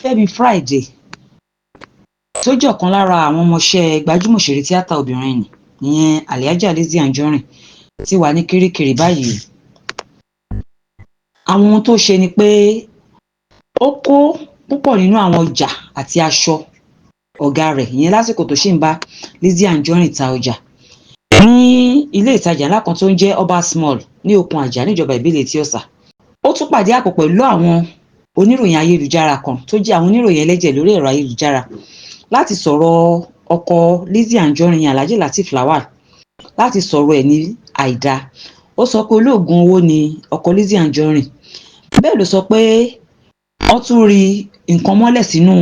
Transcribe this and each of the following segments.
Nífẹ̀mí Friday, tó jẹ́ ọ̀kan lára àwọn ọmọọṣẹ́ gbajúmọ̀ òṣèré tíátà obìnrin nì, ìyẹn Alhaja Lizzy Anjorin, ti wà ní Kirikiri báyìí. Àwọn ohun tó ṣe ni pé ó kó púpọ̀ nínú àwọn ọjà àti aṣọ ọ̀gá rẹ̀, ìyẹn lásìkò tó ṣì ń bá Lizzy Anjorin ta ọjà ní ilé ìtajà ńlá kan tó ń jẹ́ Obas Mall ní Okun Àjà, níjọba ìbílẹ̀ Etí Ọ̀sà. Ó tún pàdé àpò pẹ̀lú àwọn oníròyìn ayélujára kan tó jẹ́ àwọn oníròyìn ẹlẹ́jẹ̀ lórí ẹ̀rọ ayélujára láti sọ̀rọ̀ ọkọ Lizzy Anjorin, Alhaji Lateef Lawal, láti sọ̀rọ̀ ẹ̀ ní àìdáa. Ó sọ pé olóògùn owó ni ọkọ Lizzy Anjorin. Bẹ́ẹ̀ ló sọ pé wọ́n tún rí nǹkan mọ́lẹ̀ sínú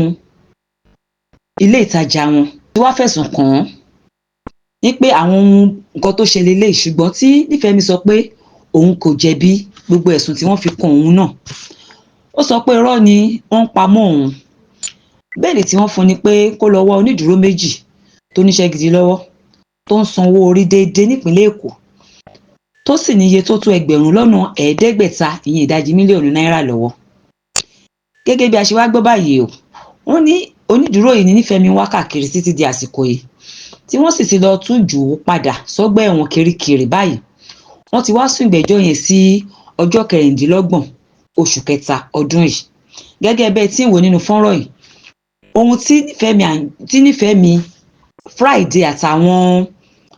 ilé ìtajà wọn, tí wàá fẹ̀sùn kàn án ní pé àwọn ohun nǹkan tó ṣe lélẹ̀, ṣùgbọ́n tí Nífẹ̀mí sọ pé òun kò jẹ̀bi gbogbo ẹ̀sùn tí wọ́n fi kan òun náà. Ó sọ pé irọ́ ni wọ́n ń pa mọ́ òun. Bẹ́ẹ̀lì tí wọ́n fún ni pé kó lọ wá onídùúró méjì tó níṣẹ́ gidi lọ́wọ́, tó ń sanwó orí déédéé nípìnlẹ̀ Èkó, tó sì níye tó tó 500,000, ìyẹn ìdajì mílíọ̀nù náírà lọ́wọ́. Gẹ́gẹ́ bí a ṣe wá gbọ́ báyìí o, wọ́n ní onídùúró yìí ní Nífẹ̀mí wá káàkiri títí di àsìkò yìí, tí wọ́n sì ti lọ tún jù ú padà sọ́gbà ẹ̀wọ̀n Kirikiri báyìí. Wọ́n ti wá sún ìgbẹ́jọ́ yẹn sí ọjọ́ 26 oṣù kẹta ọdún yìí. Gẹ́gẹ́ bẹ́ẹ̀ tí ń wò nínú fọ́nrán yìí, ohun tí Nífẹ̀mí Friday àtàwọn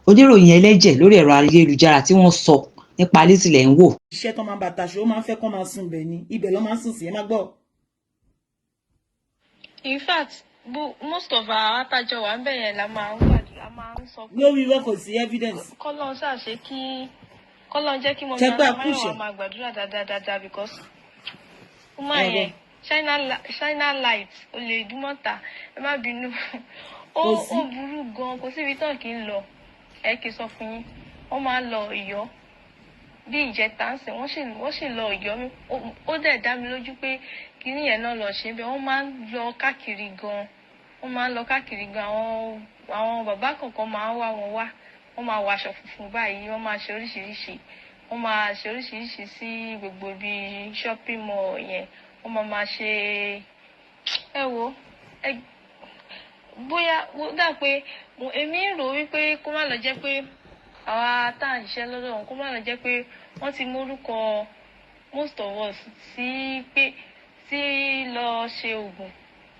oníròyìn ẹlẹ́jẹ̀ lórí ẹ̀rọ ayélujára tí wọ́n sọ nípa Lizzy lẹ̀ ń wò. Iṣẹ́ tó máa ń bàtà ṣe, ó máa ń fẹ́ kó máa sùn bẹ̀ ni, ibẹ̀ ló máa ń sùn sí, ẹ má gbọ́. In fact, most of our atajọ wà ń bẹ̀ yẹn la máa ń gbàdúrà, máa ń sọ pé Lórí irọ́, kò sí evidence. kọ́lọ́n ṣàṣe kí kọ́lọ́n jẹ́ kí mummy Ṣé pé Alámáyọ̀wá àkúṣe? máa gbàdúrà dáadáa dáadáa, because woman Ẹ̀rọ. yẹn, China light olè ìdúmọ̀tà, ẹ má bínú, ó Kò sí. ó burú gan. Kò síbi tán kì í lọ. Ẹ kì í sọ fún yín, wọ́n máa ń lọ Ọ̀yọ́. Bí ìjẹta ń sìn, wọ́n sì lọ Ọ̀yọ́. Ó dẹ̀ dá mi lójú pé kíní yẹn náà lọ ṣe bẹ́ẹ̀. Wọ́n máa ń lọ káàkiri gan, wọ́n máa ń lọ káàkiri gan. Àwọn bàbá kọ̀ọ̀kan máa ń wá wọn wá, wọ́n máa wọ aṣọ funfun báyìí, wọ́n máa ṣe oríṣiríṣi, wọ́n máa ṣe oríṣiríṣi sí gbogbo ibi shopping mall yẹn. Wọ́n máa máa ṣe. Ẹ wo, ẹ bóyá ó dà pé èmi ń rò wípé kó má lọ jẹ́ pé àwa tá à ń ṣiṣẹ́ lọ́dọ̀ wọn, kó má lọ jẹ́ pé wọ́n ti mórúkọ most of us sí pé sí lọ ṣe oògùn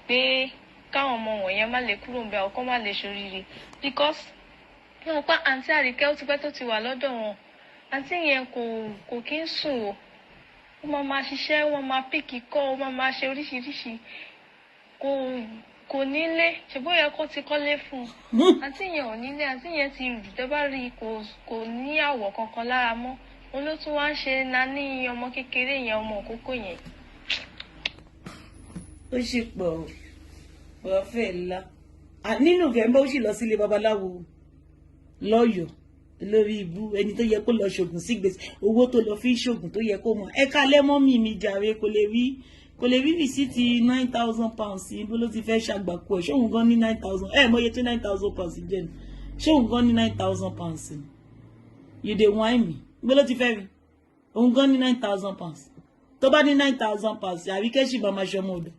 pé káwọn ọmọ wọ̀nyẹn má lè kúrò níbẹ̀, àwọn kó má lè ṣoríire, because wọn pa àǹtí Àríkẹ́. Ó ti pẹ́ tó ti wà lọ́dọ̀ wọn. Àǹtí yẹn kò kí ń sùn o. Ó máa máa ṣiṣẹ́, ó máa máa pick call, ó máa máa ṣe oríṣiríṣi. Kò nílé, ṣùgbọ́n ó yẹ kó ti kọ́lé fún un. Àǹtí yẹn ò nílé. Àǹtí yẹn ti rù, tẹ́ bá rí i, kò ní àwọ̀ kankan lára mọ́. Òun ló tún wá ń ṣe nání ọmọ kékeré yẹn, ọmọ òkókó yẹn. Ó sì pọ̀ o, ọ̀rọ̀ fẹ́ ńlá. Ní November, ó sì lọ sílé babaláwo lọ́yọ̀ọ́ lórí ibú. Ẹni tó yẹ kó lọ ṣògùn sí gbèsè owó tó lọ fi ń ṣògùn, tó yẹ kó mọ̀. Ẹ kálẹ́ mọ́mì mi jàre. Kò lè rí receipt £9,000 sí. Bó ló ti fẹ́ ṣàgbàkú ẹ̀? Ṣóun gan ní 9,000? Ẹ̀ mọye tó £9,000 jẹ́ ni. Ṣóun gan ní £9,000 ni? You dey whine me. Bó ló ti fẹ́ rí? Òun gan ní £9,000? Tó bá ní £9,000, Àríkẹ́ sì bá máa ṣe ọmọ ọ̀dọ̀.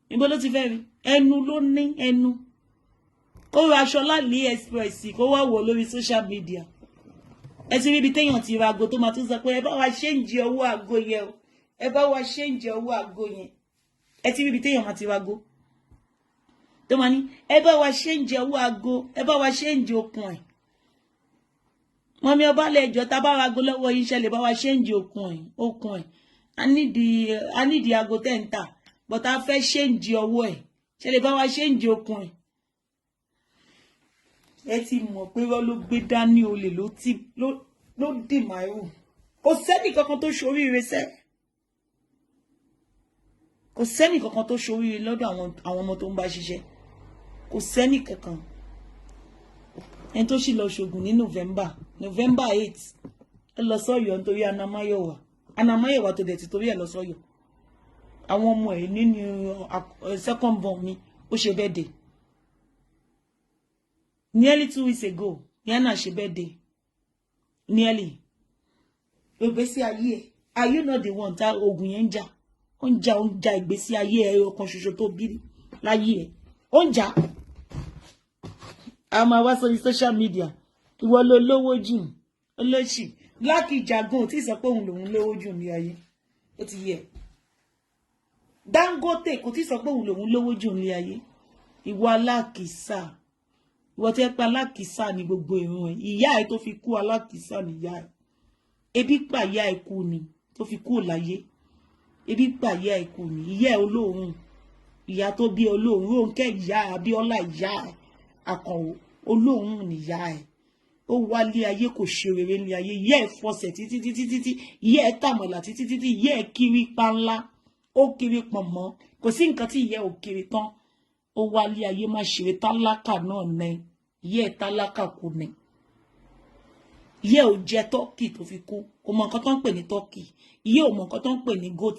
Níbo ló ti fẹ́ rí? Ẹnu ló ní ẹnu. Kó ra aṣọ láàlí express, kó wá wọ̀ lórí social media. Ẹ ti rí ibi téèyàn ti ra aago, tó máa tún sọ pé, "Ẹ bá wa change owó aago yẹn o, ẹ bá wa change owó aago yẹn." Ẹ ti rí ibi téèyàn máa ti ra aago, tó máa ní, "Ẹ bá wa change owó aago, ẹ bá wa change okùn ẹ̀." Mummy ọba lẹ́jọ́, tá a bá ra aago lọ́wọ́ yín, ṣẹlẹ̀ bá wa change okùn ẹ̀. A nídìí aago tẹ́ ń tà, but a fẹ́ change ọwọ́ ẹ̀. Ṣẹlẹ̀ bá wa change okùn ẹ̀. Ẹ ti mọ̀ pé irọ́ ló gbé dání, olè ló tì ló dì máìrù. Kò sẹ́nì kankan tó ṣoríire sẹ́. Kò sẹ́nì kankan tó ṣoríire lọ́dọ̀ àwọn ọmọ tó ń bá ṣiṣẹ́. Kò sẹ́nì kankan. Ẹni tó sì lọ ṣògùn ní November 8, ẹ lọ sọ́yọ́ nítorí Anamáyọ̀wá. Anamáyọ̀wá tó dẹ̀ ti torí ẹ̀ lọ sọ́yọ́. Àwọn ọmọ ẹ̀ nínú second born mi, ó ṣe birthday nearly 2 weeks ago. Rihanna ṣe birthday nearly. Ìgbésí ayé ẹ̀, are you not the one tá ogun yẹn ń jà? Ó ń jà, ó ń jà ìgbésí ayé ẹ ọ̀kan ṣoṣo tó bí láyé ẹ, ó ń jà. A máa wá sórí social media, ìwọ ló lówó jù, olóṣì. Black Jagun ò tí ì sọ pé òun lòun lówó jù ní ayé, ó ti yẹ. Dangote kò tí ì sọ pé òun lòun lówó jù ní ayé. Ìwọ alákìísà, ìwọ tí ẹ pa alákìísà ní gbogbo ìran ẹ. Ìyá ẹ tó fi kú, alákìísà níyà ẹ. Ebi pa ìyá ẹ kú ni tó fi kú láyé. Ebi pa ìyá ẹ kú ni. Ìyá ẹ olóòórùn, ìyá tó bí olóòórùn, Rónkẹ́ ìyá Abíọ́lá, ìyá ẹ Àkànwò, olóòórùn níyà ẹ. Ó wálé ayé, kò ṣe rere ní ayé. Ìyá ẹ fọsẹ̀ títí títí títí, ìyá ẹ tàmọ̀là títí títí, ìyá ẹ kiri panlá, ó kiri pọ̀nmọ́, kò sí nǹkan tí ìyá ẹ ò kiri tán. Ó wálé ayé má ṣeré. Tálákà náà nẹ ìyá ẹ, tálákà kò ní. Ìyá ẹ ò jẹ turkey tó fi kú. Kò mọ nǹkan tó ń pè ní turkey. Ìyá ò mọ nǹkan tó ń pè ní goat.